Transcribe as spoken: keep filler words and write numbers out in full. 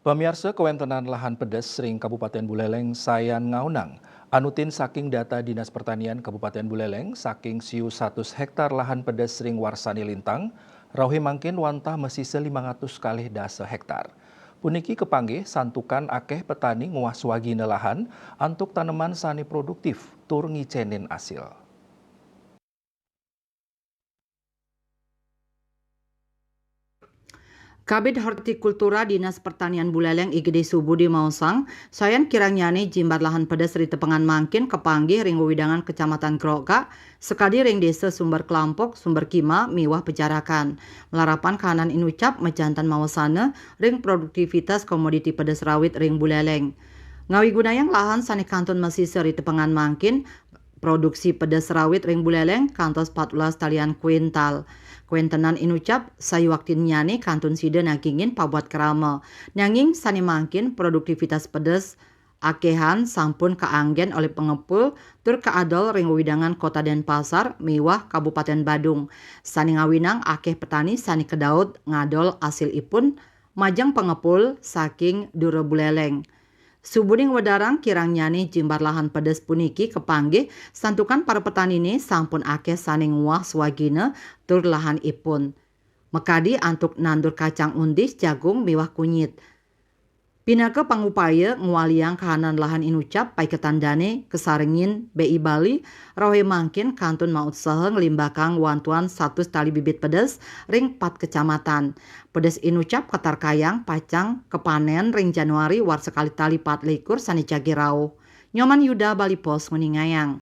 Pamiarsa, kawentenan lahan pedes ring Kabupaten Buleleng sayan ngaunang. Anutin saking data Dinas Pertanian Kabupaten Buleleng, saking siu satus hektar lahan pedes ring warsani lintang, rauh mangkin wantah masisa limang atus kalih dasa hektar. Puniki kapanggih santukan akeh petani nguah swagina lahan antuk taneman sane produktif tur ngicenin asil. Kabid Hortikultura Dinas Pertanian Buleleng I G D Subudi maosang, sayan kirangnyane jimbar lahan pedes ri tepengan mangkin kapanggih ring wewidangan Kecamatan Grogak, sakadi ring Desa Sumber Kelampok, Sumber Kima, miwah Pejarakan. Malarapan kahanan inucap majanten mawasana ring produktivitas komoditi pedes rawit ring Buleleng. Ngawigunayang lahan sane kantun masisa ri tepengan mangkin, produksi pedes rawit ring Buleleng kantos patbelas talian kuintal. Kawentenan inucap, sayuaktinnyane kantun sida nagingin pabuat krama. Nanging sane mangkin produktivitas pedes akehan sampun kaanggen olih pangepul tur kaadol ring wewidangan Kota Denpasar miwah Kabupaten Badung. Sane ngawinang akeh petani sane kadaut ngadol asilipun majeng pangepul saking dura Buleleng. Subudi ngwedarang kirangnyane jimbar lahan pedes puniki kapanggih santukan para petanine sampun akeh sane nguah swagina tur lahanipun. Makadi antuk nandur kacang undis, jagung miwah kunyit. Pinaka pangupaya ngwaliang kahanan lahan inucap, paiketan dane kasarengin B I Bali rauh mangkin kantun mautsaha nglimbakang wantuan satus tali bibit pedes ring pat kecamatan. Pedes inucap katarkayang pacang kapanen ring Januari warsa kalih tali pat likur sane jagi rauh. Nyoman Yuda, Bali Post, nguningayang.